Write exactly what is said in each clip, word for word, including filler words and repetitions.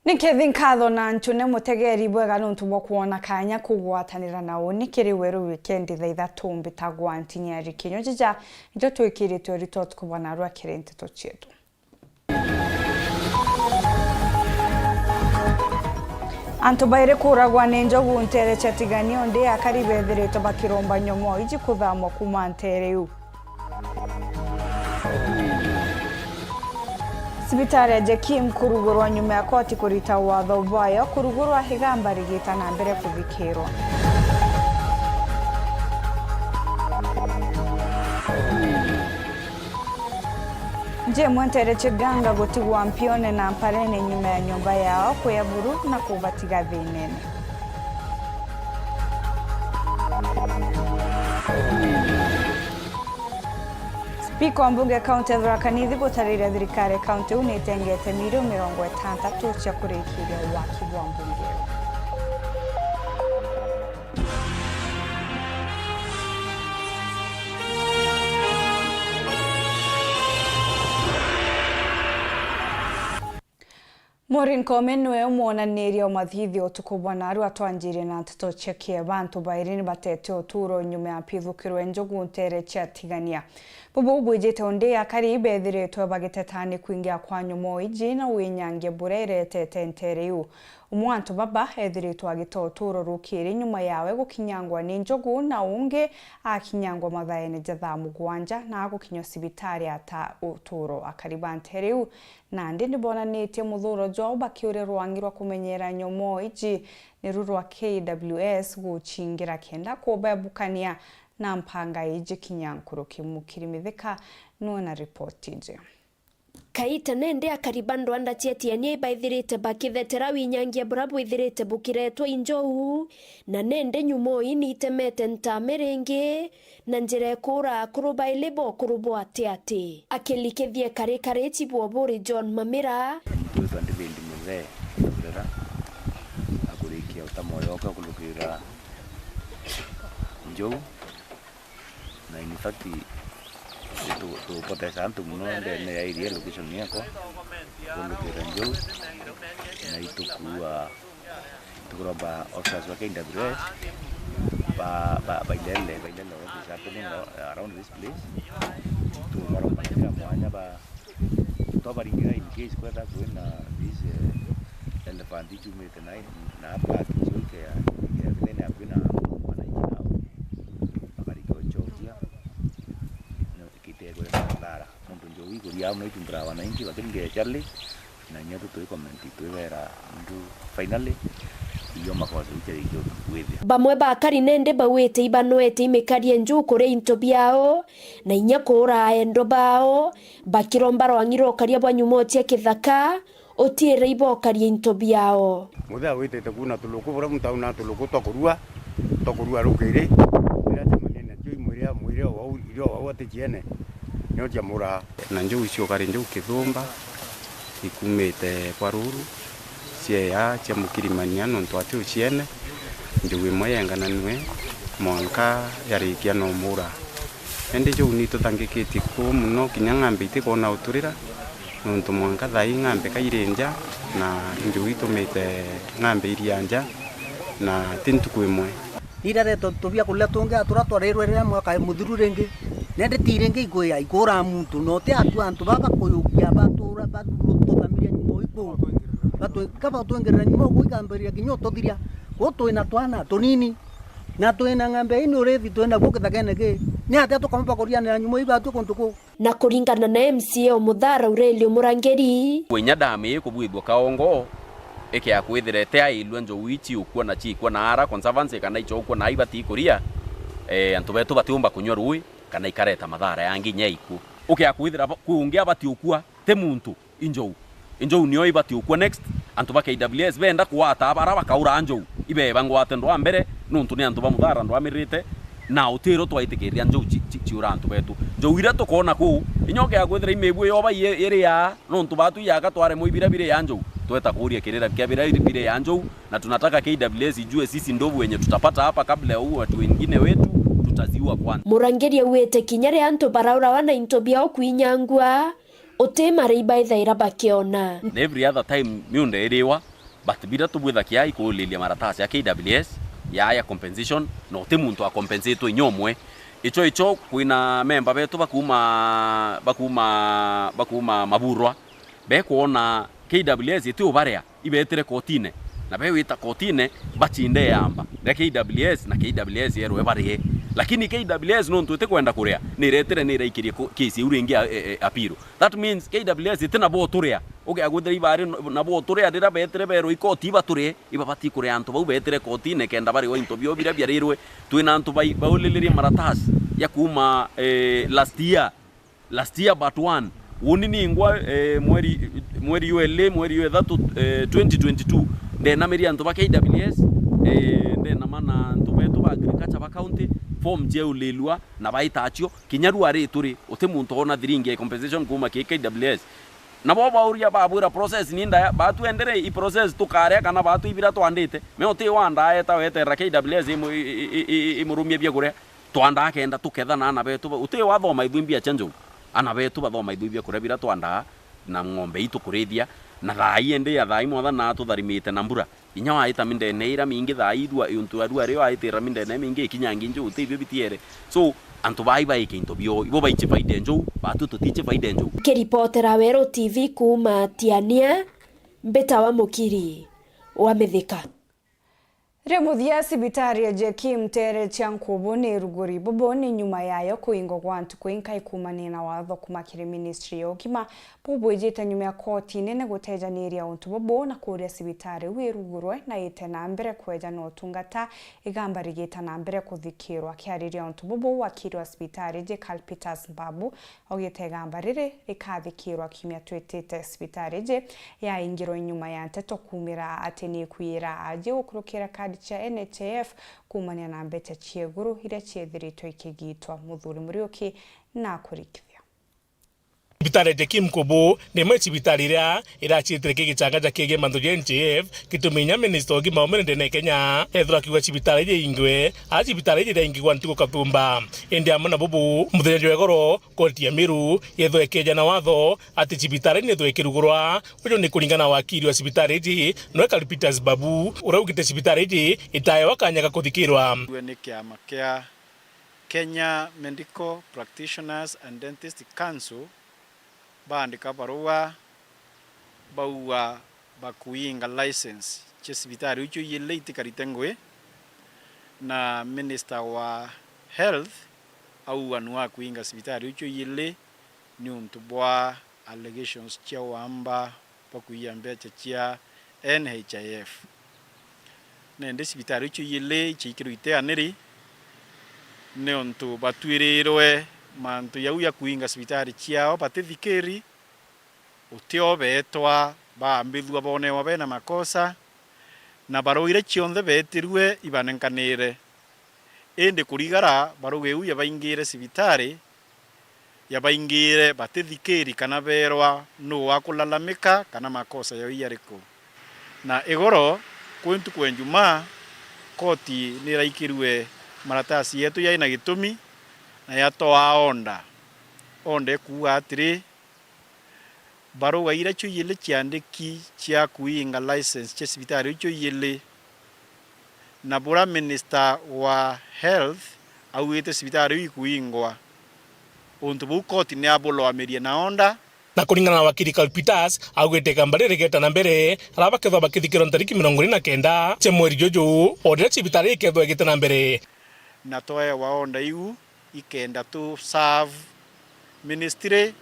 Ni nkethi nkatho na ncune mutegeri bwega nuntu bwa kwona kanya kugwatanira na uni kiri Weru Weekend thaa ithatu. Mbitagwa Ntinyari Kinyua. Jija ijo twikiritwe urito tukubona rwa kiri nteto cietu. Antu bairi kuuragwa ni njogu nteere cia Tigania, undi akari bethiritwe bakiromba nyomoo iji kuthamwa kuuma nteere iu. Cibitari ya Jekim kurugurwa nyuma ya koti kurita watho bwayo kurugurwa, igamba rigita na mbere kuthikirwa. Nji imwe nteere cia Iganga gutigwa mpione na mparene nyuma ya nyomba yao kuya buru na kubatiga thiinene. Spika wa mbunge kaunti ya Tharaka Nithi gutariria thirikari ya kaunti iu ni itengete milioni mirongo itantatu cia kurikiria waki bwa mbunge iu. Maureen Koome niwe mwonaniria wa mathithio utuku bwa narua. Twanjirie na nteto cia kieba. Antu bairi ni batete uturo nyuma ya pithukirwe njogu nteere cia Tigania. Bubu bwijite undi akari bethiritwe bagiteta ni kwingia kwa nyomoo iji na winyangia buria iretete nteere iu. Umwe wa antu baba ethiritwe agita uturo rukiri nyuma yawe gukinyangwa ni njogu, na ungi akinyangwa mathaene ja thaa mugwanja na agukinywa cibitari ata uturo. Akari ba nteere iu nandi ni bonanitie muthuro jwao bakiuria rwangi rwa kumenyera nyomoo iji, niru rwa K W S gucingira kenda kubebukania na mpanga iji kinya nkuruki. Mukiri Mithika niwe na ripoti iji. Kaita nende akari ba ndwanda cia Tigania ibaithirite bakithetera winyangia buria bwithirite bukiretwa i njogu, na nende nyomoo ii ni itemete ntame ringi, na njira ikuura akuru baili ba ukuru bwa ati ati. Akilikithia karikari chibu Oburi John Mamira. Twitwa David Muthee Murera, akurikia utamoyo oke kulukira njogu. Na in fact, tu-, tupoteza antu mono ndene ya area location yakwa, kulukira njogu, na itukua, tukuromba officers ba K W S ba, ba, bailele, bailele what is happening around this place. Tubaromba na kila mwanya ba, twabaringira in case kwetha kwina this, eh, elephant ichumite na, na park icio ike ya, ya thene ya kwina mwananchi nao. Bakarika uchokia, no, kitegwe madhara. Nontu njogu ikuria au no itumbura wananchi, lakini nge Charlie, na inya tu twi comment twibera ndu finally, iyo makosa iu ciarikio gwithia. Bamwe ba akari nende bauite ibanwete imikarie njogu kuria into biao, na inya kuura aendwa bao, bakiromba rwangi rwa ukaria bwa nyomoo cia kithaka, utiire ibokaria into biao. Muthee agwitite kuuna tuluku, buria muntu auna tuluku twa kurua, twa kurua rukiri, riria acemania natio imwire, mwire o wau, irio o wau ati ciene, nio ciamuraa. Na njogu ciukari njogu kithumba, ikumite kwa ruru, cieya ciamukirimania nontu ati uciene, njogu imwe yengananue, mwanka yarikia na umura. Indi njogu ni ituthangikitie kuu mono, kinya ng'ambe itikwona uturira, nontu mwanka thaa ii ng'ambe kairi nja, na njogu itumite ng'ambe iria nja, na ti ntuku imwe. Ni ireretwe tubia kuria tungi a turia twarirwe riria mwaka muthiru ringi, na indi ti ringi ikuya ikuura muntu, na uti atu antu baba kuyukia batura bathuru tuthamiria nyuma o iku. Batu-, kaba twingirira nyuma o iku ikambiriria kinya ututhiria. Kuu twina twana tunini, na twina ng'ambe ii ni urithi twina guo kithakene ki. Ni atia tukaumba kurianira nyuma o ibatwi kuntu kuu? Na kuringana na M C A o Muthara Aurelio Murangeri, Kwinya dam ii kubwithua kaongo, ikea kwithira itiailua njogu ii ciukua na ciikua na ara conservancy kana ichokua na ibati kuria, eh, antu betu batiumba kunywa rui kana ikareta mathara yangi inya ikuu. Ukea kwithira ba-, kwi ungi abati ukua, ti muntu, i njogu. I njogu nio ibati ukua next. Antu ba K W S benda kwata bara bakaura njogu, ibeba ngwate ndwa mbere, nontu ni antu ba Muthara ndwamirite, na utiro twaitikiria njogu ci-, ci-, ciura antu betu. Njogu iria tukoona kuu, inya ukea kwithira imibue yoba i-, iri yaa, nontu batu iyaga twaremwe ibira biri ya njogu, tweta kuuria kirira kia bira biri ya njogu, na tunataka K W S ijue sisi ndovu wenye tutapata hapa kabla ya huu watu wengine wetu, tutaziua kwanza. Murangeri augite kinya ria antu baraurawa na into biao kwinyangua, uti maria ibaithaira bakiona. Na every other time miunda iriwa, but bira tubwitha kiaa ikuulilia maratasi ya K W S, ya, ya compensation, na uti muntu akompensatwe inya umwe. Icho, icho kwina memba betu bakuuma, bakuuma, bakuuma Maburwa, bekwona K W S iti ubaria, ibetire kotine, na bewita kotine bachinde yamba ria K W S, na K W S yerwe barie. Lakini K W S nontu itikwenda kuria, niretire niraikirie ko-, case iu ringi a-, e-, e-, appeal. That means K W S iti nabo turia. Ugiagwithira ibari n-, nabo turia, riria betire berwe ikoti ibaturie, ibabati kuria antu bau betire kotine kenda bariwa into bio biria biarirwe. Twina antu bai-, baulilirie maratasi ya kuuma, eh, last year. Last year but one. Uni ningwa, eh, mweri, mweri jwa ili, mweri jwa ithatu, eh, twenty twenty-two, ndenamirie antu ba K W S, eh, ndenama na antu betu ba agriculture ba county, form ciaulilua na baita acio, kinya riu ari turi, uti muntu ona thiringi ya compensation kuuma ki K W S. Nabo bauria babwira process ni ndaya, batu endere i process tukaria kana batu ibira twandite. Me uti wandaa eta weterera K W S imu-, i-, i-, i-, i-, imurumie biakuria. Twandaa kenda tuketha na ana betu ba-, uti wathoma ithui mbia cia njou. Ana betu bathoma ithui bia kuria bira twandaa na ng'ombe itu kurithia, na thaa ii indi ya thaa ii mwathani na atutharimite na mbura. Inya waita mindene ira mingi thaa ii rua, untu arua rio aitira mindene mingi ikinyangi njou, uti ibio bitiere. So, antu bai baike into bio, ibo baiche faida njou, batu tutiche faida njou. Kiripotera Weru T V kuuma Tiania, mbitawa Mukiri wa Mithika. Ria muthia, cibitari ya Jekim Tere cia Nkubu ni iruguri. Bubu ni nyuma yayo kuingwa gwa ntuku inkai kuumania na watho kuuma kiri ministry ya ugima, bubwijite nyuma ya koti nene gutejaniria untu bubu na kuuria cibitari iu irugurwe na ite na mbere kweja na utungata, igamba rigita na mbere kuthikirwa. Akiariria untu bubu, wakiri wa cibitari iji Carl Peters Mbabu, augite igamba riri rikathikirwa kiumia twitite. Cibitari iji yaingirwe nyuma ya nteto kuumira ati ni ikwiyira aji gukurukira kadi cia N H I F kuumania na mbecha cia iguru iria ciethiritwe ikigitwa. Muthuri Muriuki na akurikithia. Cibitari ya Jekim Nkubu ni imwe ya cibitari iria iracitire ki gichanga ja kigie mantu ja N H I F, gitumi inya minista wa ugima wa mwiri ndene ya Kenya ethirwa akiuga cibitari iji iingwe, a cibitari iji iraingigwa ntuku kathumba. Indi amwe na bubu, muthenya jwa igoro, koti ya Meru yethwa ikeja na watho ati cibitari iji nithwe ikirugurwa. Uju ni kuringana na wakiri wa cibitari iji, nwe Carl Peters Mbabu, uria augite cibitari iji itaewa kanya ga kuthikirwa. Ni kiama kia Kenya Medical Practitioners and Dentist Council baandika barua bauga bakuinga license cia cibitari icio ijili itikarite ngui, na minister wa health auga nu akuinga cibitari icio ijili niuntu bwa allegations cia wamba bwa kuiya mbecha cia N H I F. Nandi cibitari icio ijili iciikirwe iteaniri niuntu batwirirwe mantu jau ja kuinga cibitari ciao batithikiri, utio beetwa baambithua boonewa bena makosa, na barua iria cionthe beetirue ibanenkanire. Indi kurigara barua iu yabaingire cibitari, yabaingire batithikiri kana beerwa nuu wakulalamika kana makosa yao ijariku. Na igoro kwi ntuku ya Njumaa, koti niraikirue maratasi yeetu jai na gitumi na yatwaa order. Order ikuuga atiri, barua iria cio ijili ciandiki cia kuinga license cia cibitari icio ijili, na buria minister wa health augite cibitari iu ikuingwa, untu buu koti ni abulwamirie na order. Na kuringana na wakiri Carl Peters, augite igamba riri rigeta na mbere, aria bakethwa bakithikirwa ntariki mirongo iri na kenda cia mweri juju, o riria cibitari ikethwa igite na mbere. Na twaewa order iu, ikenda tu serve ministry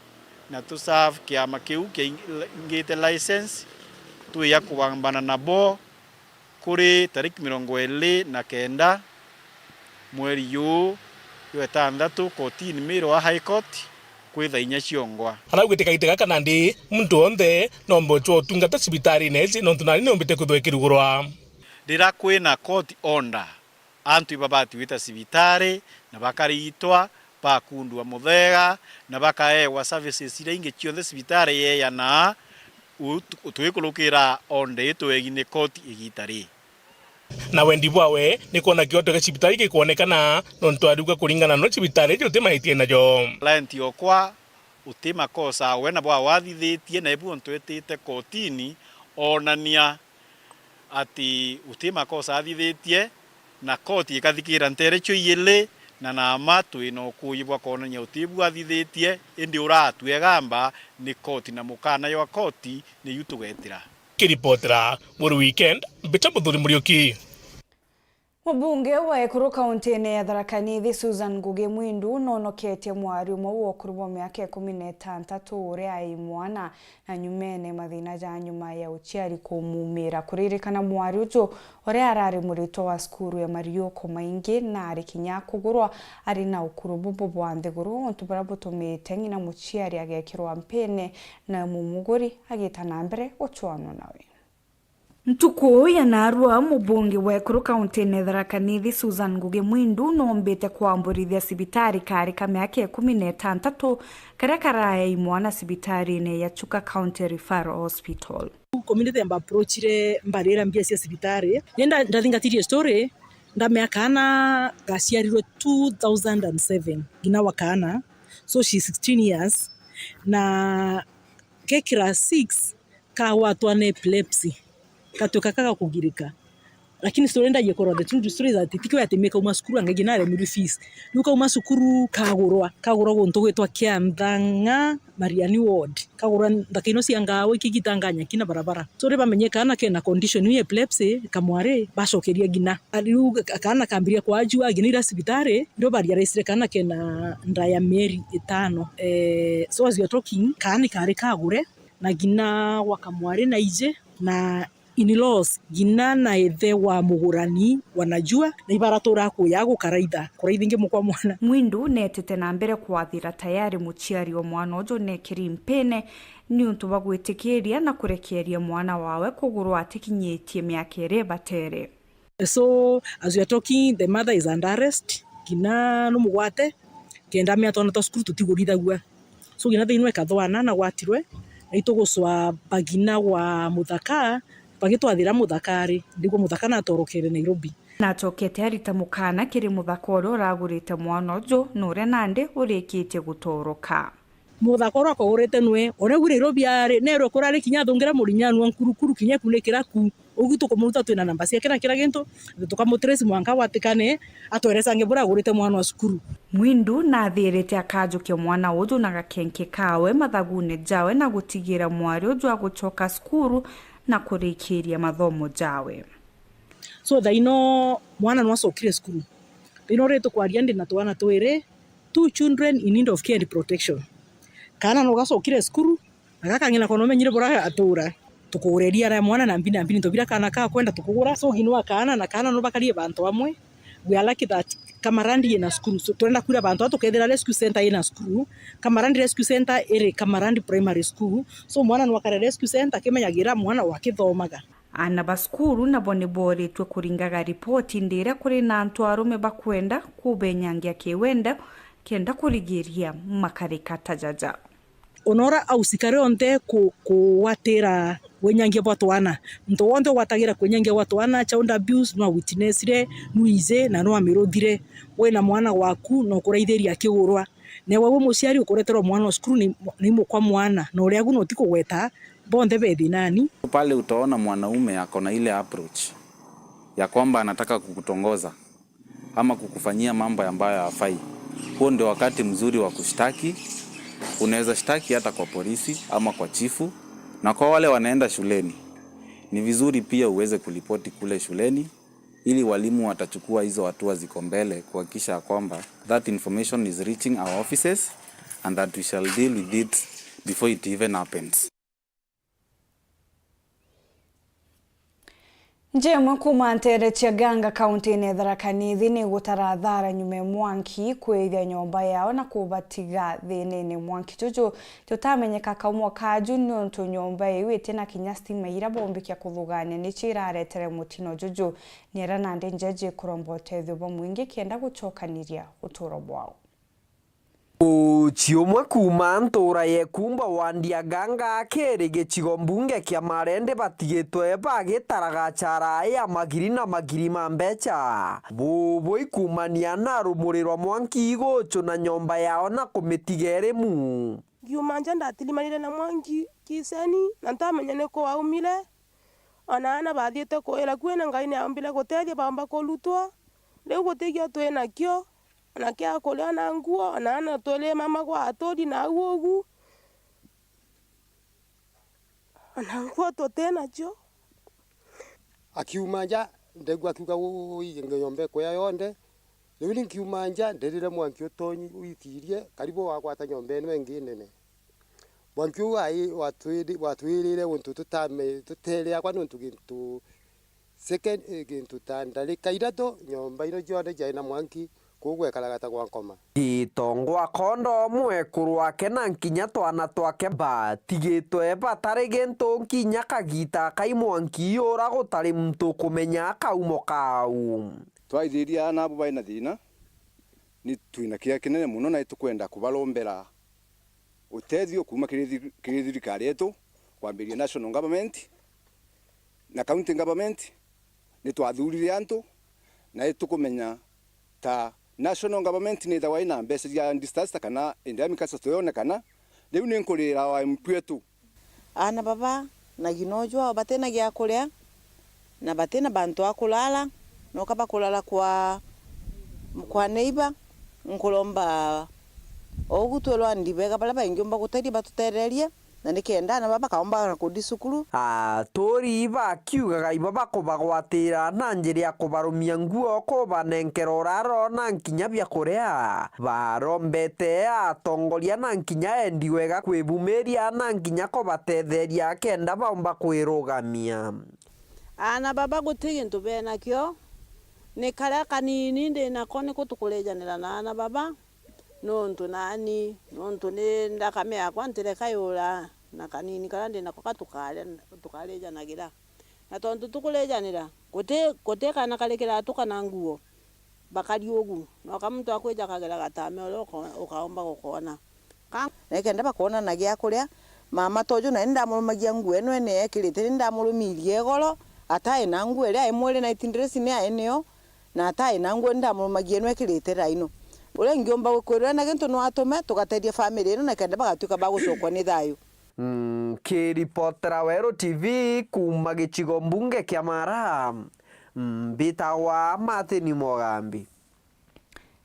na tu serve kiama kiu kiaingite license, twija kubambana nabo kuri tariki mirongo iri na kenda mweri juu jwa itanthatu kotini Miru wa High Court kwitha inya ciongwa. Araugite kaite gaka nandi muntu wonthe noombe uchwa utungata cibitarine iji nontu nani niumbite kwithwa ikirugurwa. Riria kwina court order, antu ibabati gwita cibitari na bakariitwa, bakundua muthega, na bakaewa services iria ingi cionthe cibitari yeejanaa, u-, tu-, twikurukira order itwegi ni koti igiita rii. Na wendi bwawe ni kwona kioto gia cibitari gikwonekana, nontu ariuga kuringana no cibitari iji uti maitie najo. Client okwa Uti makosa we nabo awathithitie, na ibu untu etite kotini oonania ati uti makosa athithitie, na koti ikathikira nteere cio iili, na naama twi na ukuuji bwa kwonania uti bu athithitie, indi uratue gamba ni koti, na mukana jwa koti niu tugetira. Kiripotera Muru Weekend, Mbita Muthuri Muriuki. Mubunge wa ekuru kauntiine ya Tharaka Nithi, Susan Ngugi Mwindu, noonoketie mwari umwe wa ukuru bwa miaka ikumi na itantatu uria ai mwana, na nyumene mathina ja nyuma ya uciari kumuumira. Kuririkana mwari uju uria arari muritwa wa cukuru ya mariuko maingi na ari kinya kugurwa ari na ukuru bubu bwa nthiguru, untu buria butumite ng'ina muciari agekirwa mpine na mumuguri agita na mbere gucwanwa nawe. Ntuku ya naarua, mubunge wa ekuru kauntiine ya Tharaka Nithi, Susan Ngugi Mwindu, noombite kwamburithia cibitari kaari ka miaka ikumi na itantatu karia karaei mwana cibitariine ya Chuka County Referral Hospital. Community yamba approachire mbarira mbia cia cibitari. Ni nda-, ndathingatirie story, ndamea kaana gaciarirwe two thousand and seven, ngina wa kaana. So she's sixteen years. Na ke class six, kagwatwa na epilepsy, gatuika kagakugirika. Lakini story ndagia korwa the truth, story that tikio ati me kauma cukuru, anga ngina aremirwe fees. Riu kauma cukuru kagurwa, kagurwa guntu gwitwa Kianthang'a, Mariani Ward. Kagurwa nthaka ino cia Ngaawe, ikigitanga nyaki na barabara. So, ri bamenye kaana kena condition ya epilepsy, kamwari, bacokeria ngina. Riu kaana kambiria kwajua, ngina ira cibitari, ndio barealize kaana kena nda ya mieri itano. Eh, so as we are talking, kaana kari kagure, na ngina wa kamwari na ije, na in-laws, ngina na ithe wa mugurani wanajua, na ibaratura kuya gukaraitha, kuraitha ingi mukwa mwana. Mwindu neetite na mbere kwathira tayari muciari wa mwana uju neekiri mpine niuntu bwa gwitikiria na kurekeeria mwana wawe kugurwa atikinyitie miaka iria ibatere. So, as we are talking, the mother is under arrest, ngina numugwate, kenda amea twana twa cukuru tutigurithagua. So, ngina thiini wa ikathwana nagwatirwe, na itugucwa bagina wa muthaka, bagitwathira muthaka ari, ndigua muthaka natorokere Nairobi. Nacokete arita mukana kiri muthaka uria uragurite mwana uju, na uria nandi urikitie gutoroka. Muthaka uria akogurite nwe, uria wi Nairobi ari, nerwe kurari kinya athungire murinyanu wa nkurukuru, kinya ekunikira ku. Ugu tukumuruta twina namba ciake na kira gintu, tukamutrace mwanka gwatikane, atwerecange buria agurite mwana wa cukuru. Mwindu nathirite akajukia mwana uju na gakenke kawe mathagune jawe na gutigira mwari uju agucoka cukuru na kurikiria mathomo jawe. So thaino mwana nwacokire cukuru. Thaino ri tukwaria ndi na twana twiri, two children in need of care and protection. Kaana no gacokire cukuru, na gaka ng'ina kono menyire bura atura. Tukugureria ara mwana na mbi na mbi, nto bira kaana kakwenda tukugura. So ng'ina wa kaana na kaana no bakarie bantu amwe. We are lucky that Kamarandi ina cukuru. So, turenda kwira bantu aba tukethira rescue center ina cukuru. Kamarandi Rescue Center iri Kamarandi Primary School. So mwana no akare rescue center, akimenyagira mwana wakithomaga. Aana ba cukuru nabo ni booritue kuringaga ripoti ndiria kuri na antu arume bakwenda kubenyangia kiwendo kenda kurigiria makarika ta jaja. Ona ura ausikare onthe ku-, kugwatira wenyangia bwa twana. Muntu wonthe ugwatagira kwenyangia gwa twana, child abuse, no awitnessire, no ije, na no amiruthire. Wina mwana waku, no kuraithiria akigurwa. Newe wi muciari ukureterwa mwana o cukuru ni, ni mukwa mwana, na uria agu no ti kugweta, bonthe be thinani. Pale utaona mwanaume ako na ile approach ya kwamba anataka kukutongoza ama kukufanyia mambo ambayo hafai, huo ndio wakati mzuri wa kushtaki. Unaweza shtaki hata kwa polisi ama kwa chifu, na kwa wale wanaenda shuleni, ni vizuri pia uweze kuripoti kule shuleni, ili walimu watachukua hizo hatua ziko mbele kuhakikisha kwamba that information is reaching our offices and that we shall deal with it before it even happens. Nji imwe kuuma nteere cia Ganga, kauntiine ya Tharaka Nithi, ni gutara thara nyuma ya mwanki kwithia nyomba yao na kubatiga thiinene. Mwanki juju jutamenyeka kauma kaju, niuntu nyomba iu itina kinya stima iria bombikia kuthugania nicio iraretere mutino juju. Niera nandi njeji kuromba utethio bwa mwingi kenda gucokaniria uturo bwao. Uchi umwe kuuma ntuura ya Ikumba, wandi ya Ganga, akiri gicigo mbunge kia Marende batigitwe bagitaraga chara ya magiri na magiri ma mbecha. Bubu ikumania na rumuri rwa mwanki igucuna nyomba yao na kumitiga irimu. Kiuma nja ndatirimanire na mwanki kiiseni, na ntamenya niku waumire. Ona aana bathiite kuira kwina Ngai ni aumbire gutethia baumba kurutwa. Riu gutigio twi nakio, ona kia kuria na nguo, ona aana twiri mama gwa aturi na au ugu. Ona nguo tuti nacio. Akiuma nja, ndegua akiuga, "Ui, nyomba ikuya yonthe." Riu ni nkiuma nja, ndirire mwanki utonyi uitirie, karibu wagwata nyomba ino ingi nene. Mwanki uu ai watwiri-, watwirire untu tutame-, tuteere akwa niuntu gintu second, eh, gintu ta ndarika ithatu, nyomba ino cionthe ciari na mwanki, kuu gwekaraga ta gwa nkoma. Gitongwa kondo mwekuru wake na nkinya twana twake batigitwe batari gintu nkinya kagita kai mwanki ura gutari muntu kumenya kaumo kau. Twaithiria aana abo bai na thina, ni twina kiea kinene mono na itukwenda kubarombera utethio kuuma kiri thi-, kiri thirikari yetu, kwambiria national government na county government. Ni twathurire antu, na itukumenya ta national government ni ithagwa ina mbeca cia disaster kana endemic disaster yonekana. Riu ni nkurira wa M P wetu. Aana baba na ngina uju wao batina gia kuria, na batina bantu a kulala, noka bakulala kwa, kwa neighbor. Nkuromba o ugu twirwa ndibega baria baingiumba gutethia batutererie, na nikenda aana baba bakaumba na kuthi cukuru. Aturi bakiugaga iba bakubagwatira na njira ya kubarumia nguo, kubanenkera uraro na nkinya bia kuria. Barombete atongoria na nkinya endi wega kwibumiria na nkinya kubatetheria kenda baumba kwirugamia. Aana baba guti gintu benakio, ni karia kanini ndinako niku tukurijanira na aana baba, nontu nani, nontu ni nthakame yakwa ntireka yura, na kanini karia ndinako ka tukare-, tukarijanagira. Na tontu tukurijanira, guti, guti kana kari kiratuka na nguo, bakari ugu, noka muntu akwija akagira gatame uria uko-, ukaumba gukoona. Ka-, na ikenda bakoona na gia kuria, mama toju nani ndamurumagia nguo ino ene ekirite, ni ndamurumirie igoro, atai na nguo iria ai mwiri night dress ni ai nio, na atai na nguo ni ndamurumagia ino ekirite thaa ino. Uria ingiumba gukwirwa na gintu no atume tugatethia family ino na kenda bagatuika ba gucokwa ni thayu. Nkiripotera Weru T V kuuma gicigo mbunge kia Mara, mbitagwa Martin Mogambi.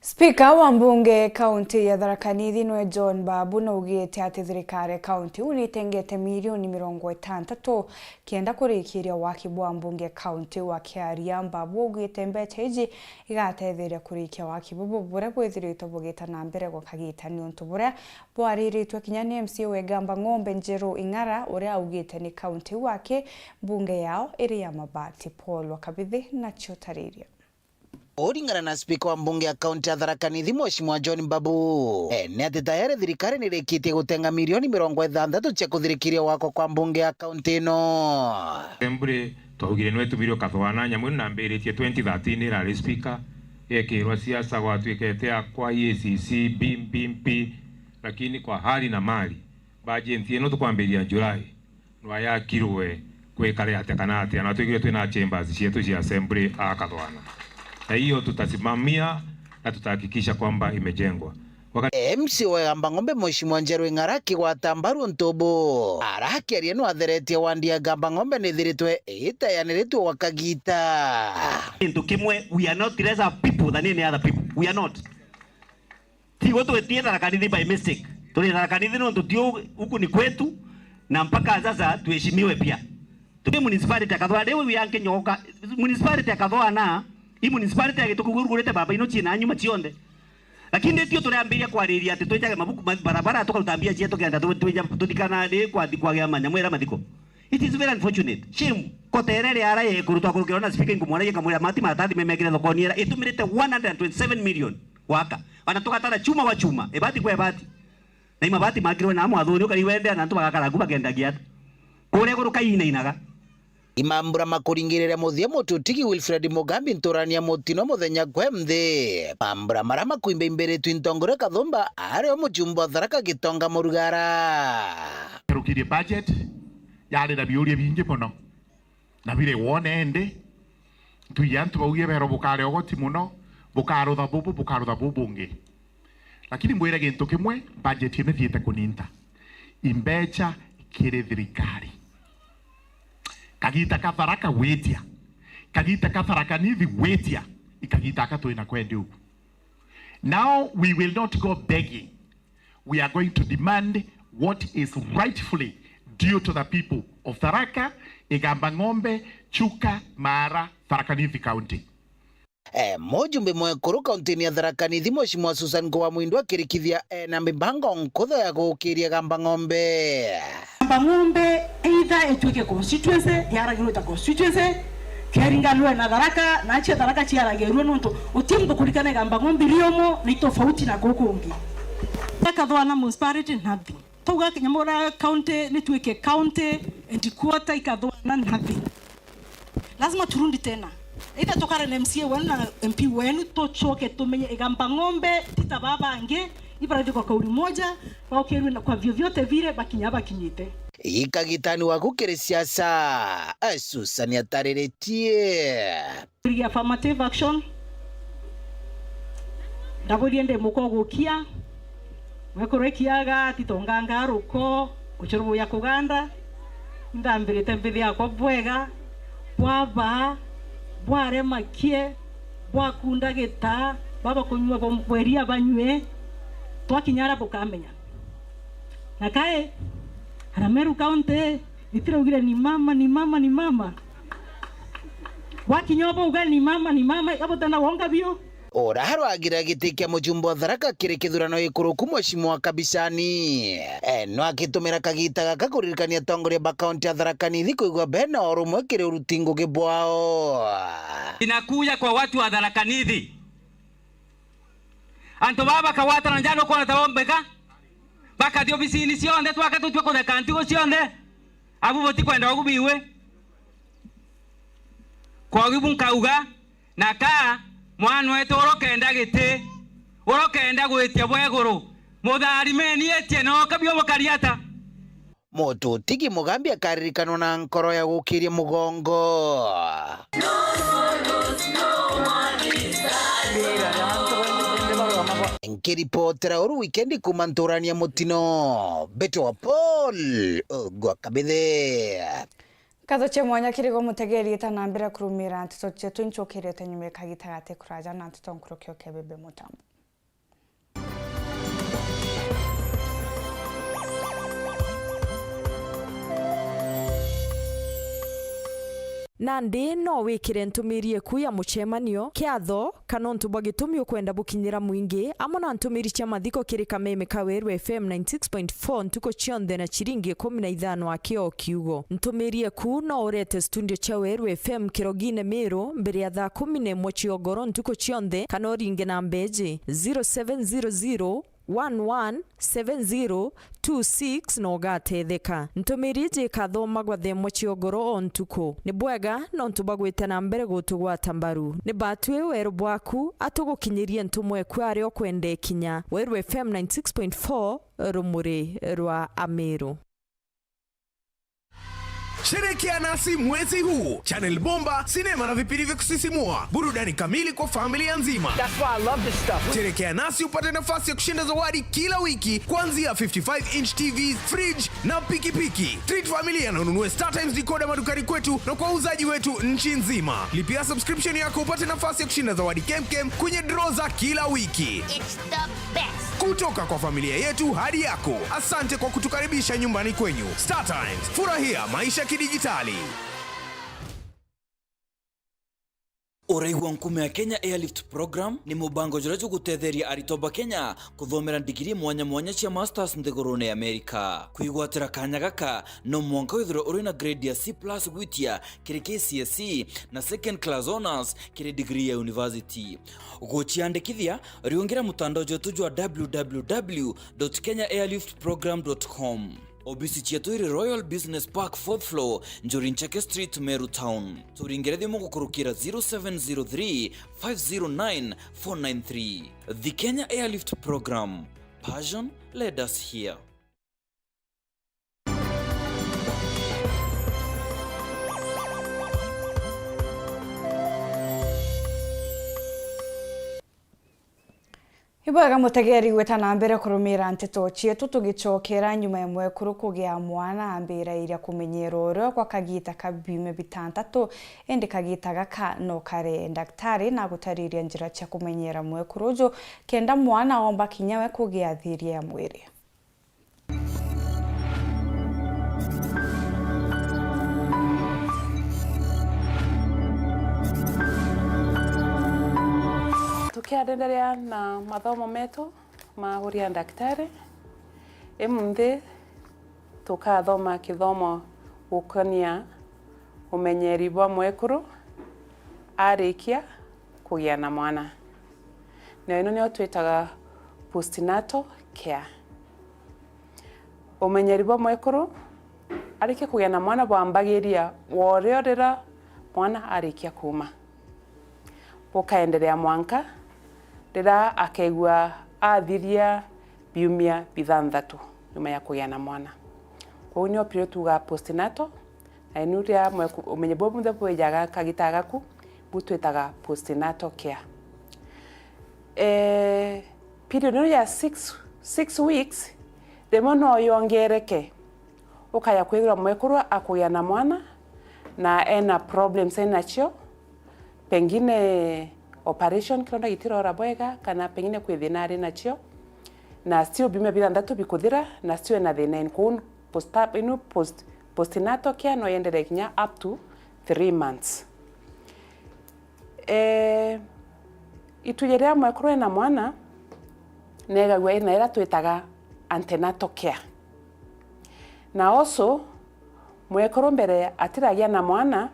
Spika wa mbunge kaunti ya Tharaka Nithi nwe John Babu naugite ati thirikari ya kaunti iu nitengete milioni mirongo itantatu kenda kurikiria waki bwa mbunge kaunti iu. Akiaria, Babu augite mbeca iji igatetheria kurikia waki bubu buria bwithiritwe bugita na mbere gwa kagita niuntu buria bwariritwe kinya ni M C A wa Igamba Ng'ombe Njeru Ing'ara, uria augite ni kaunti iu aki mbunge yao iri ya mabati. Paul wa Kabithi nacio tariria. Kuringana na spika wa mbunge ya kaunti ya Tharaka Nithi, Mheshimiwa John Babu, e, ni ati tayari thirikari nirikitie gutenga milioni mirongo ithanthatu cia kuthirikiria gwakwa kwa mbunge ya kaunti ino. Assembly, twaugire nwe tumirwe kathwana, nyamu ino nambiritie twenty thirteen irari spika, yekirwa siasa gwatuikete akwa E A C C, mbi, mbi, mbi, lakini kwa hali na mali, bajenti ino tukwambiria July, nwayakirwe kwikare atia kana atia, na twigire twina chambers cietu cia assembly a kathwana. Na hiyo tutasimamia na tutahakikisha kwamba imejengwa. Wakati M C A wa Igamba Ng'ombe, Mheshimiwa Njeru Ing'ara, akigwata mbaru untu bu, arakiaria nwatheretie wandi ya Igamba Ng'ombe nithiritwe itayaniritwe gwa kagita. Kintu kimwe, we are not lesser people than any other people. We are not. Tigwe twitie Tharaka Nithi by mistake. Turi Tharaka Nithi nontu tio huku ni kwetu, na mpaka sasa tuheshimiwe pia. Tuki municipality ya Kathwana, riu ya nkinyoka, municipality ya Kathwana, i municipality ya Gituku urugurite baba ino ciina nyuma cionthe. Lakini tio turiambiria kwariria ati twijage mabuku, ma-, barabara, tukaruta mbia cietu kenda tu-, twija, tuthikana ri kwa, kwagia manyamu era mathiko. It is very unfortunate. Shame. Kotere ri ara ye kurutwa kurukirwa na speaker, nkumwona ye nkamwira mati maratathi memekire thokoni era itumirite one hundred and twenty-seven million gwaka. Ona tugatara chuma gwa chuma, ibati kwa ibati. Na imabati makirwe na mwathuri ukari wende na antu bagakara ku bakendagia atu. Kuria iguru kainainaga. Imambura makuringiriria muthia mututigi Wilfred Mugambi nturania mutino muthenya kwe nthi. Mambura mara makuimbaimbiritwe ntongoria Kathumba ario muchumba wa Tharaka Gitonga Murugara. Turukirie budget yari na biuria bingi mono. Na bire wone indi, ntwiji antu baugie bero bukare ogoti mono, bukarutha bubu, bukarutha bubu bungi. Lakini mbwire gintu kimwe, budget ino ithiite kuninta. imbecha kiri thirikari. Kagita ka Tharaka gwitia, kagita ka Tharaka Nithi gwitia, ikagita aka twina kwendi ugu. Now we will not go begging. We are going to demand what is rightfully due to the people of Tharaka, Igamba Ng'ombe, Chuka, Maara, Tharaka Nithi County. E, mujumbe mwekuru kauntini ya Tharaka Nithi, Mheshimiwa Susan Kuwa Mwindu akirikithia ena mibango nkutho ya gukiria Igamba Ng'ombe. Igamba Ng'ombe either ituike constituency, yaragirwe ta constituency, keringanwe na Tharaka, na cia Tharaka ciaragirwe nontu uti muntu kurikana Igamba Ng'ombe riomo ni tofauti na guku kungi. Akathwana municipality nothing. Tauga Nyamura county nituike county and quarter ikathwana nothing. Lazima turudi tena. Either tukare na M C A wenu na M P wenu, tucoke tumenye Igamba Ng'ombe ti ta baba bangi, ibarathi kwa kauli moja, waukirwe na kwa vyovyote vile bakinya bakinyite. Ikagitani waku kiri siasa, Susan atariritie. Kuri affirmative action. Ndaburie ndi muko gukia. Mwekuru ikiaga, titonganga ruko, ucuru buya kuganda. Nthambirite mbithi yakwa bwega, bwabaa, bwarema kie, bwakunda gita, baba kunyua bo-, bweria banyue, twakinya ara bukamenya. Na kae, ara Meru County, itiraugire ni mama, ni mama, ni mama. Bwakinya bauga ni mama, ni mama, iga butenda wonga biu. Ura harwagira giti kia mujumbe wa Tharaka kiri kithurano gikuruku, Mheshimiwa Kabishani, e, no akitumira kagita gaka kuririkania atongoria ba kaunti ya Tharaka Nithi kwigua bena urumwe kiri uruti ngugi bwao. Inakuja kwa watu wa Tharaka Nithi. Antu baba bakagwatana njaa nukwona ta bombeka? Bakathi obisini cionthe, twaka tutue kutheka ntugu cionthe. Abu butikwenda ugu biwe. Kwa ugu nkauga, na ka mwana wetu urokenda giti, urokenda gwitia bweguru, mutharimeni etie noka bio bukari ata? Mututigi Mugambi akaririkanwa na nkoro ya gukiria mugongo. Nkiripotera uru wikendi kuuma nturani ya Mutino, Beto wa Paul, Ogwa Kabithe. Nkatho cia mwanya kiri gwe mutegeri, eta na mbere kurumira nteto cietu, ncukirite nyuma ya kagita gati kuraja na nteto nkuruki o Kebebe Mutambo. Nandi no wikire ntumiri eku ya mucemanio, kiatho, kana untu bwa gitumi ukwenda bukinyira mwingi, amwe na ntumiri cia mathiko kiri kameme ka Weru F M ninety six point four ntuku cionthe na ciringi ikumi na ithano aki o kiugo. Ntumiri eku no urete studio cia Weru F M Kirogine Miru mbere ya thaa kumi na imwe cia ugoro ntuku cionthe, kana uringe namba iji, zero seven zero zero, one one seven zero two six, na ugatetheka. Ntumiri iji ikathomagwa thaa imwe cia ugoro o ntuku. Ni bwega nontu bwa gwita na mbere gutugwata mbaru. Ni batwi weru bwaku, atugukinyirie ntumwa eku aria ukwenda ikinya. Weru F M ninety six point four, rumuri rwa Amiru. Sherekea nasi mwezi huu. Channel bomba, sinema na vipindi vya kusisimua. Burudani kamili kwa familia nzima. That's why I love this stuff. Sherekea nasi upate nafasi ya kushinda zawadi kila wiki, kuanzia fifty-five inch T V, fridge na pikipiki. Treat familia na ununue StarTimes decoder madukani kwetu na kwa wauzaji wetu nchi nzima. Lipia subscription yako upate nafasi ya kushinda zawadi kemkem kwenye draw za kila wiki. It's the best. Kutoka kwa familia yetu hadi yako, asante kwa kutukaribisha nyumbani kwenyu. StarTimes, furahia maisha kidijitali. Uraigua nkume ya Kenya Airlift Program ni mubango juria jugutetheria aritwa ba Kenya kuthomera ndigiri mwanya mwanya cia masters nthigurune ya Amerika. Kwigwatira kanya gaka, no mwanka withirwe uri na grade ya C plus gwitia kiri K C S E na second class honours kiri degree ya university. Guciandikithia, riungira mutandao jwetu jwa w w w dot kenya airlift program dot com. Obisi cietu iri Royal Business Park, fourth floor, Njuri Ncheke Street, Meru Town. Turingire thimu gukurukira zero seven zero three, five zero nine, four nine three. The Kenya Airlift Program. Passion led us here. Ibwega mutegeri gwita na mbere kurumira nteto cietu, tugicokera nyuma ya mwekuru kugia mwana, ambira iria kumenyera urio gwa kagita ka biumia bitantatu, indi kagita gaka no kare ndagitari na gutariria njira cia kumenyera mwekuru uju, kenda mwana omba kinya we kugia thiria ya mwiri. Tukienderea na mathomo metu ma uria ndagitari, imunthi tukathoma kithomo gukonia umenyeri bwa mwekuru arikia kugia na mwana. Na ino niyo twitaga postnatal care. Umenyeri bwa mwekuru arikia kugia na mwana bwambagiria worio rira mwana arikia kuuma, bukaenderea mwanka rira akeigua athiria biumia bithanthatu nyuma ya kugia na mwana. Kwou nio period tugaa postnatal, na inu ria mweku-, umenye buu bunthe bwijaga kagita gaku, bu twitaga postnatal care. Eh, period ino ya six, six weeks, rimwe no yongereke, ukaya kwithirwa mwekuru akugia na mwana na ena problems enacio, pengine operation, kironda gitirora bwega, kana pengine kwi thina ari nacio, na still biumia bithanthatu bikuthira na still ena thina inu. Kwou post-, inu post-, postnatal care no yenderee kinya up to three months. Eh, itwiji riria mwekuru ena mwana, negagua ina iria twitaga antenatal care. Na also, mwekuru mbere atiragia na mwana,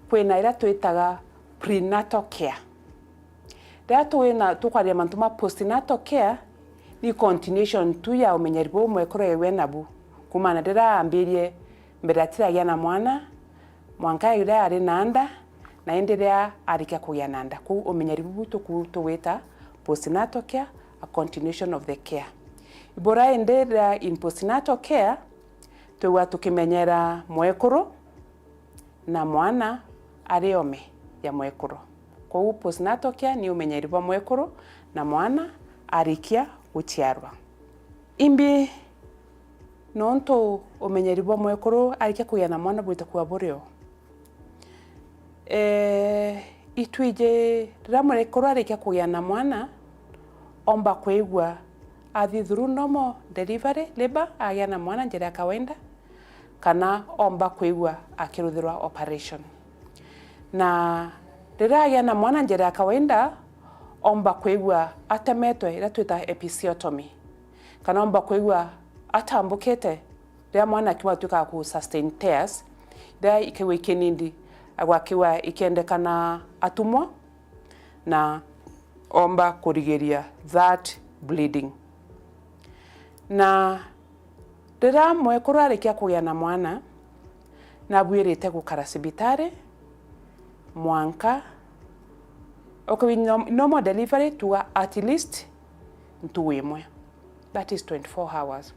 kwina iria twitaga prenatal care. Riria twina, tukwaria mantu ma postnatal care, ni continuation tu ya umenyeri buu mwekuru ewe nabu. Kumana riria ambirie mbere atiragia na mwana, mwanka riria ari na nda, na indi riria arikia kugia na nda. Kwou umenyeri bubu tuku-, tugwita postnatal care, a continuation of the care. Ibura indi riria in postnatal care, twigua tukimenyera mwekuru na mwana ari ome ya mwekuru. Kwou postnatal care ni umenyeri bwa mwekuru na mwana arikia guciarwa. Imbi nontu umenyeri bwa mwekuru arikia kugia na mwana bwita kuwa burio. Eh, itwiji riria mwekuru arikia kugia na mwana, omba kwigua athi through normal delivery, labour, agia na mwana njira ya kawaida, kana omba kwigua akiruthirwa operation. Na riria agia na mwana njira ya kawaida, omba kwigua atemetwe, iria twita episiotomy, kana omba kwigua atambukite, riria mwana akiuma atuika ku sustain tears, riria ikaigua ikinindi, agwakiwa ikiendekana atumwa, na omba kurigiria that bleeding. Na riria mwekuru arikia kugia na mwana, nabuirite gukara cibitari mwanka, okay, norm-, normal delivery tuga at least ntugu imwe, that is twenty-four hours.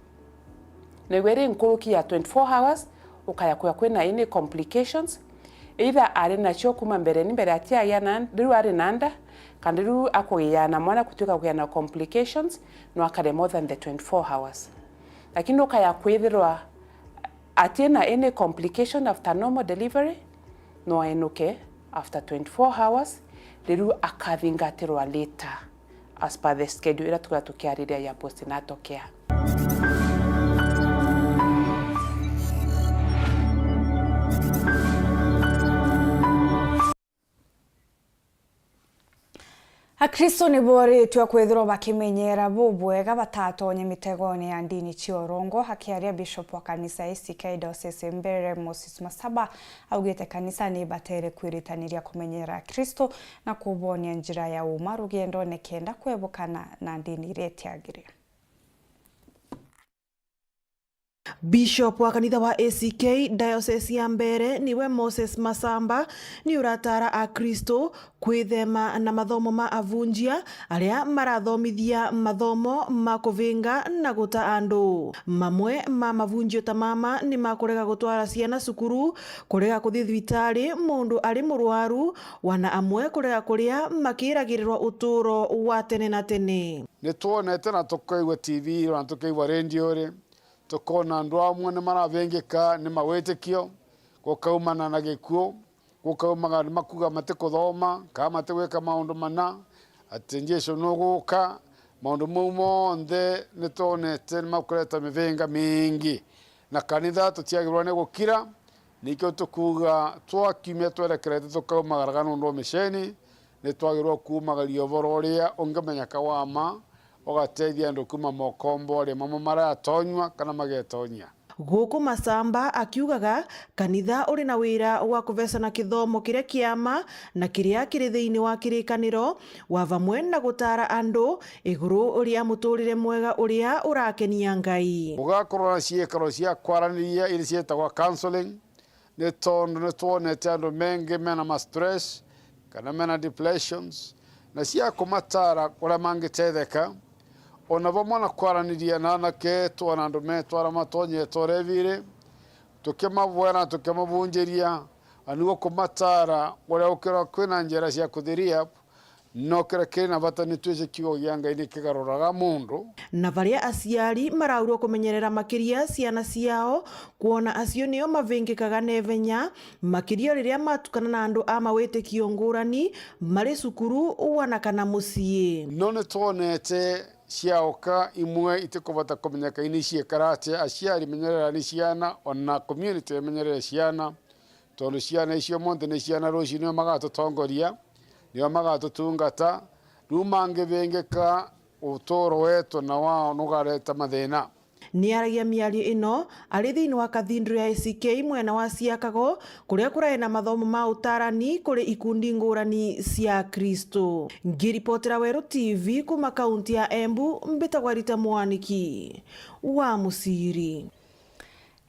Na igwe iri nkuruki ya twenty-four hours, ukaya kwia kwina any complications, either ari nacio kuma mbere, ni mbere atiagia na, riu ari na nda, kana riu akugia na mwana kutuika kugia na complications, no akare more than the twenty-four hours. Lakini ukaya kwithirwa atina any complication after normal delivery, no enuke after twenty-four hours, riu akathingatirwa later as per the schedule iria tukwithirwa tukiariria ya postnatal care. Akristo ni boritwe kwithirwa bakimenyera bubwega batatonye mitegone ya ndini cia urongo. Akiaria, Bishop wa kanisa A C K Diocese Mbeere, Moses Masaba, augite kanisa ni ibatere kwiritaniria kumenyera Akristo na kubonia njira ya uma rugendone kenda kwebukana na ndini iria itiagire. Bishop wa kanitha wa A C K diocese ya Mbeere niwe Moses Masamba ni urataara Akristo kwithema na mathomo ma avunjia aria marathomithia mathomo ma kuvinga na guta andu. Mamwe ma mavunjio ta mama ni ma kurega gutwara ciana cukuru, kurega kuthi thibitari mundu ari murwaru, wana amwe kurega kuria makiragirirwa uturo wa tene na tene. Ni twonete na tukaigua T V ri, ona tukaigua rendio ri, tukoona andu amwe ni maravingika ni mawitikio, gukaumana na gikuu, gukaumaga ni makuga matikuthoma, kana matigwika maundu mana, ati Jesu nuguka. Maundu mau monthe ni twonete ni makureta mivinga mingi, na kanitha tutiagirwa ni gukira. Nikio tukuuga, twakiumia twerekerete tukaumagaraga nundu wa miceni, ni twagirwa kuumagaria uvoro uria ungimenyeka wa mma, ugatethia andu kuuma mokomboria mamwe maratonywa kana magetonyia. Guku Masamba akiugaga, kanitha uri na wira wa kuvecana kithomo kiria kia mma na kiria kiri thiini wa kirikaniro, wa vamwe na gutaara andu iguru ria muturire mwega uria urakenia Ngai. Ugakorwo na ciikaro cia kwaraniria iria cietagwa counseling, ni tondu ni twonete andu mengi mena ma stress kana mena depressions, na cia kumataara uria mangitetheka, ona vamwe na kwaraniria na anake etu na andu metu aria matonyete ureviri, tukimavoera na tukimavunjiria, na niguo kumataara uria ukirwa kwina njira cia kuthi rehab, no kiria kiri na bata ni twici kiugo gia Ngai ni kigaruraga mundu. Na baria aciari maraurwa kumenyerera makiria ciana ciao, kwona acio nio mavingikaga na ivenya, makiria riria matukana na andu a mawitikio ngurani, mari cukuru, wana kana mucii. No ni twonete ciaoka imwe itikubota kumenyeka ini ciekara atia, aciari menyererani ciana, ona community imenyerere ciana. Tondu ciana icio monthe ni ciana ruciu nio magatutongoria, nio magatutungata. Riu mangivingika, uturo wetu na wao nugareta mathina. Niaragia miario ino ari thiini wa kathindro ya A C K mwena wa Ciakago, kuria kurai na mathomo ma utarani kuri ikundi ngurani cia Akristo. Ngiripotera Weru T V kuma kaunti ya Embu, mbitagwa Rita Mwaniki wa Muciri.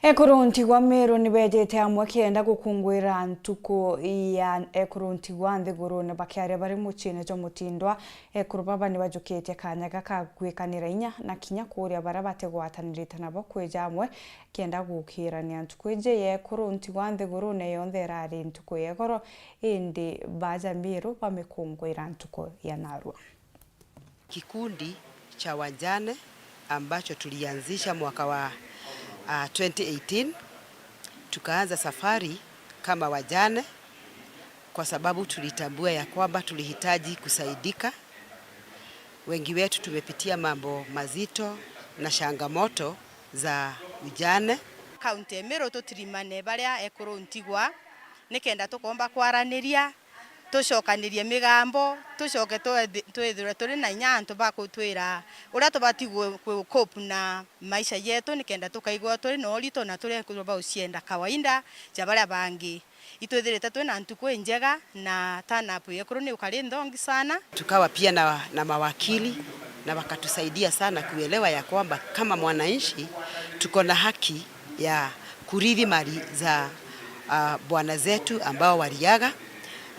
Ekuru ntigwa Meru ni bejete amwe kenda gukunguira ntuku ya ekuru ntigwa nthigurune bakiaria bari muciine jwa Mutindwa. Ekuru baba ni bajukitie kanya gaka gwikanira inya na kinya kuuria baria batigwatanirite nabo kwija amwe kenda gukirania ntuku iji ya ekuru ntigwa nthigurune yonthe irari ntuku ya igoro, indi baja Meru bamikunguira ntuku ya narua. Kikundi cha wajane ambacho tulianzisha mwaka wa, ah, twenty eighteen. Tukaanza safari kama wajane kwa sababu tulitambua ya kwamba tulihitaji kusaidika. Wengi wetu tumepitia mambo mazito na changamoto za ujane. Kaunti ya Meru tutirimane baria ekuru ntigwa, nikenda tukomba kwaraniria, tucokanirie migambo, tucoke twethi-, twithirwe turi na inya antu ba kutwira uria tubati gu-, gu-, cope na maisha jetu, nikenda tukaigua turi na urito na turi ekuru ba ucienda kawaida ja baria bangi. Itwithirite twi na ntuku injega na turn up ya ekuru ni ukari nthongi sana. Tukawa pia na, na mawakili na wakatusaidia sana kuelewa ya kwamba kama mwananchi tuko na haki ya kurithi mali za, ah, bwana zetu ambao waliaga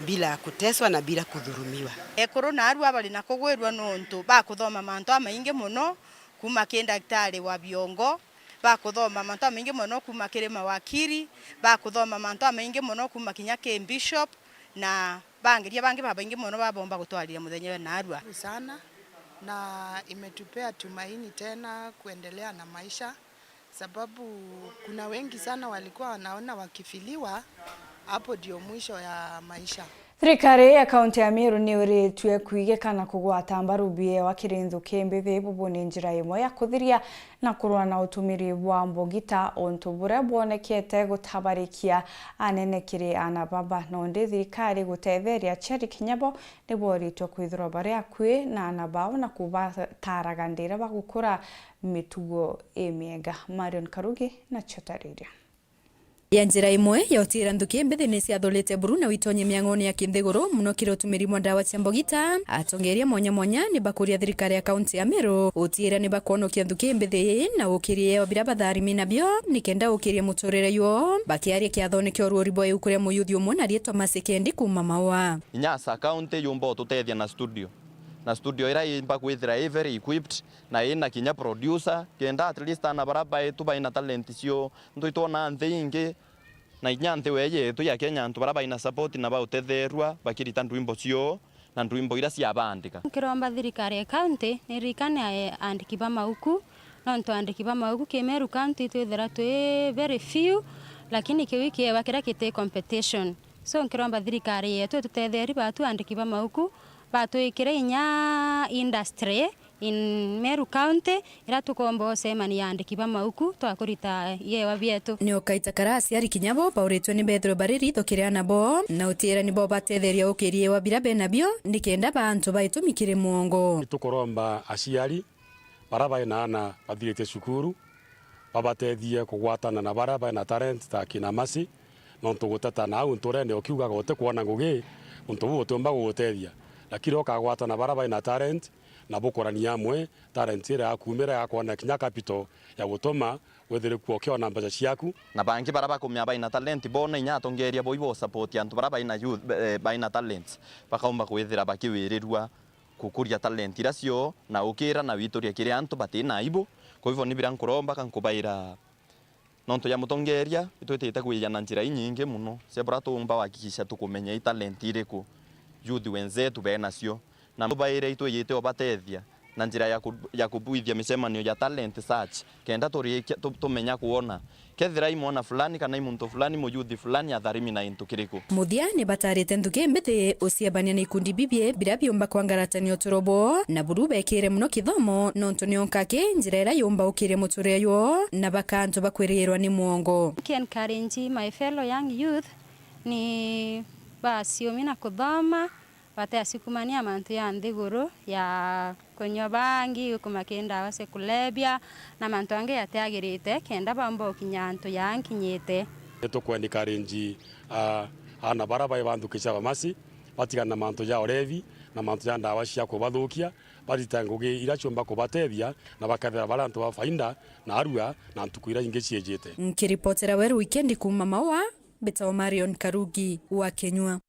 bila kuteswa na bila kudhulumiwa. Ekuru na arua bari na kugwirua nontu ba kuthoma mantu amaingi mono, kuma ki ndagitari wa biongo, ba kuthoma mantu amaingi mono kuma kiri mawakili, ba kuthoma mantu amaingi mono kuma kinya ki bishop, na bangiria bangi babaingi mono babomba gutwariria muthenya we na arua. Sana, na imetupea tumaini tena kuendelea na maisha. Sababu kuna wengi sana walikuwa wanaona wakifiliwa, hapo ndio mwisho ya maisha. Thirikari ya kaunti ya Meru ni uritue kwigika na kugwata mbaru biewa kiri nthuki mbithi, bubu ni njira imwe ya kuthiria na kurua na utumiri bwa mbugita, untu buria bwonekete gutabarikia anene kiri ana baba. Nondi thirikari gutetheria aciari kinya bo ni boritwe kwithirwa bari akui na ana bao na kubataraga ndira bagukura mitugo imiega. Marion Karugi na ciotariria. Ya njira imwe ya utiira nthuki mbithi ni ciathurite buru na witonye miang'one ya kinthiguru, muno kiri utumiri mwa ndawa cia mbogita. Atongeria mwanya mwanya ni bakuria thirikari ya kaunti ya Meru utiira ni bakwonokia nthuki mbithi ii na ukiria yeo biria batharimi nabio, ni kenda ukiria muturire yuo. Bakiaria kiathone kia uruuri bwa iu kuria muyuthi umwe na riitwa Mercy Kendi kuuma Maua. Inya as a county yumba ututethia na studio, na studio iria imba kwithira i very equipped na ina kinya producer, kenda at least ana baria baitu baina talent cio, ntu itwona nthi ingi, na inya nthi wee yetu ya Kenya, antu baria baina support na bautetherua bakirita ndwimbo cio na ndwimbo iria ciabandika. Nkiromba thirikari ya county niririkane aandiki ba mauku, nontu aandiki ba mauku ki Meru County twithira twi very few, lakini kiu ikiewa kiria kiti competition. So nkiromba thirikari yetu itutetherie batu aandiki ba mauku, batwikire inya industry in Meru County, iria tukomba ucemania aandiki ba mauku twa kurita iewa bietu. Ni ukaita kara aciari kinya bo bauritwe ni bethirwe bari ritho kiri ana bo, na utiira ni bo batetheria ukiria iewa biria benabio, ni kenda ba antu baitu mikiri mwongo. Itukuromba aciari baria baina ana bathirite cukuru, babatethie kugwatana na baria baina talent ta akina Mercy, nontu guteta na au nturene ukiugaga utikwona ngugi, untu buu butiumba gugutethia. Lakini ukagwatana na baria baina talent, na bukurania amwe talent iria yakumira ya kwona kinya capital ya gutuma withire kuo ukiona mbeca ciaku. Na bangi baria bakumia baina talent, boona inya atongeria bo ibo support antu baria baina youth, eh, baina talent, bakaumba kwithira bakiwirirua kukuria talent iria cio na ukira na wituria kiri antu batina aibu. Kwa hivyo ni biria nkuromba ka nkubaira, nontu ya mutongeria, itwitite kwija na njira inyingi muno cia buria tuumba wahakikisha tukumenya i talent iriku youth wenzetu benacio, na baire itwijite ubatethia na njira ya ku-, ya kubwithia micemanio ya talent search, kenda turikia tu-, tumenya kwona kethira i mwana fulani kana i muntu fulani, muyuthi fulani atharimi na into kiriku. Muthia ni batarite nthuki mbithi uciebania na ikundi bibie biria biumba kwangaratania uturo bwoo, na buru bekire muno kithomo, nontu nio nkaki njira iria yumba ukiria muturire yuo na baka antu bakwiriirwa ni mwongo. Ki encourage my fellow young youth ni baciumi na kuthoma, bateasukumania mantu ya nthiguru ya kunyua bangi, gukumakia ndawa cia kulevya na mantu angi jatiagirite, kenda baumba gukinya antu jaankinyite. Ni tukwencourage, ah, ana baria bai ba nthuki cia bamasi batigane na mantu ja urevi na mantu ja ndawa cia kubathukia, barite ngugi iria ciumba kubatethia na bakethira bari antu ba faida na arua na ntuku iria ingi ciijite. Nkiripotera Weru Wikendi kuuma Maua, mbitagwa Marion Karugi wa Kenyua.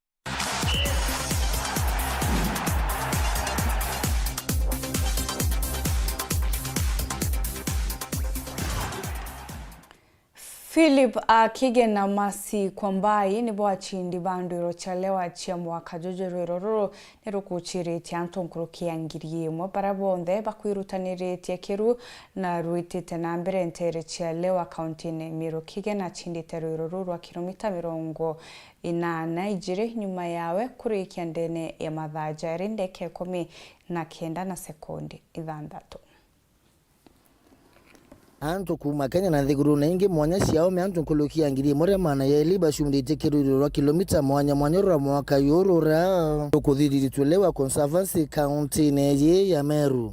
Philip Akige na Mercy Kwambai nibo acindi ba ndwiro cia lewa cia mwaka juju. Rwiro ruru ni rukuciritie antu nkuruki ya ngiri imwe baria bonthe bakwirutanirite kiru na rwitite na mbere nteere cia lewa kauntine Meru. Kige nacindite rwiro ruru rwa kilomita mirongo inana ijiri nyuma yawe kurikia ndene ya mathaa jari ndeka ikumi na kenda na sekondi ithanthatu. Antu kuuma Kenya na nthigurune ingi mwanya cia ome antu nkuruki ya ngiri imwe ria maana yeli bacunditie kirwiro rwa kilomita mwanya mwanya rwa mwaka yuru ra rukuthithiritwe lewa Conservancy kauntine yi ya Meru.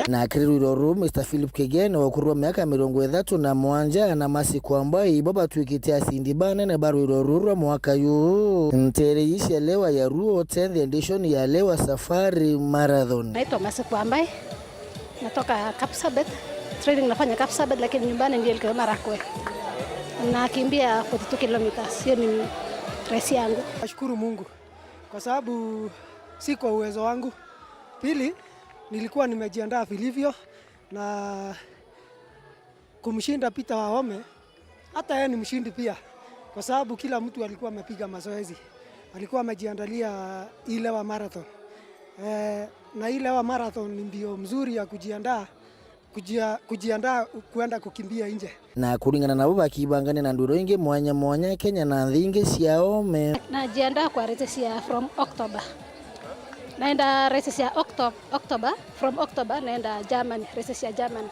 Na kiri rwiro ruru, Mister Philip Kigeni wa ukuru wa miaka mirongo ithatu na mwanja na Mercy Kwambai ibo batwikite acindi banene ba rwiro ruru rwa mwaka yu. Nteere ii cia lewa ya Ruo tenth edition ya Lewa Safari Marathon. Naitwa Mercy Kwambai, natoka Kapsabet. Training nafanya Kapsabet, lakini nyumbani ndio nilikuwa Marakwe. Nakimbia forty-two kilometers. Hiyo ni race yangu. Nashukuru Mungu kwa sababu si kwa uwezo wangu. Pili, nilikuwa nimejiandaa vilivyo na kumshinda Peter Waome, hata yeye ni mshindi pia, kwa sababu kila mtu alikuwa amepiga mazoezi, alikuwa amejiandalia hii Lewa Marathon. Eh, na hii Lewa Marathon ni mbio mzuri ya kujiandaa, kujia-, kujiandaa kuenda kukimbia nje. Na kuringana nabo bakibangania na ndwiro ingi mwanya mwanya Kenya na nthi ingi cia ome. Najiandaa kwa races ya from October. Naenda races ya Octo-, October, from October naenda Germany, races ya Germany.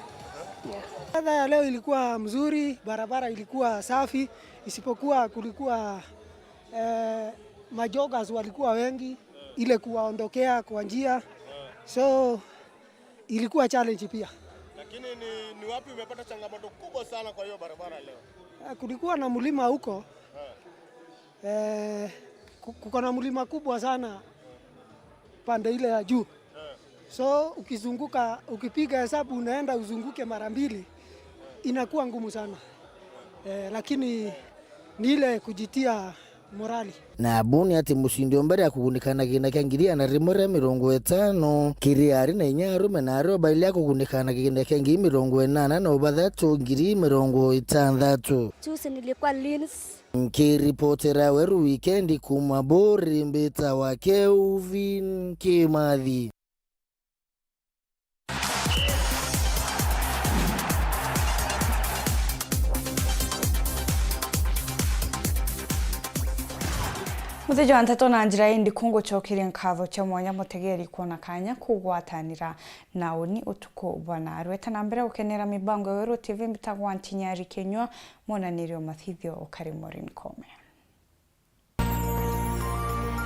Yeah. Weather ya leo ilikuwa mzuri, barabara ilikuwa safi, isipokuwa kulikuwa, eh, majoggers walikuwa wengi, ile kuwaondokea kwa njia. So, ilikuwa challenge pia. Lakini ni, ni wapi umepata changamoto kubwa sana kwa hiyo barabara leo? Eh, kulikuwa na mlima huko. Eh, ku-, kuko na mlima kubwa sana pande ile ya juu. So ukizunguka, ukipiga hesabu unaenda uzunguke mara mbili, inakuwa ngumu sana. Eh, lakini ni ile kujitia morali. Na buni ati mucindi o mbere akugunika na kigina kia ngiri igana rimwe ria mirongo itano, kiri ari na inya arume na ari o baili akugunika na kigina kia ngiri mirongo inana na ubathatu ngiri mirongo itanthatu. Juzi nilikuwa Linz. Nkiripotera Weru Wikendi kuuma Buri, mbitawa Kelvin Kimathi. Muthiji wa nteto na njira indi kungucokeria nkatho cia mwanya mutegeri kwona kanya kugwatanira na uni utuku bwa narua. Eta na mbere gukenera mibango ya Weru T V, mbitagwa Ntinyari Kinyua, mwonanirio mathithio ukari Maureen Kome.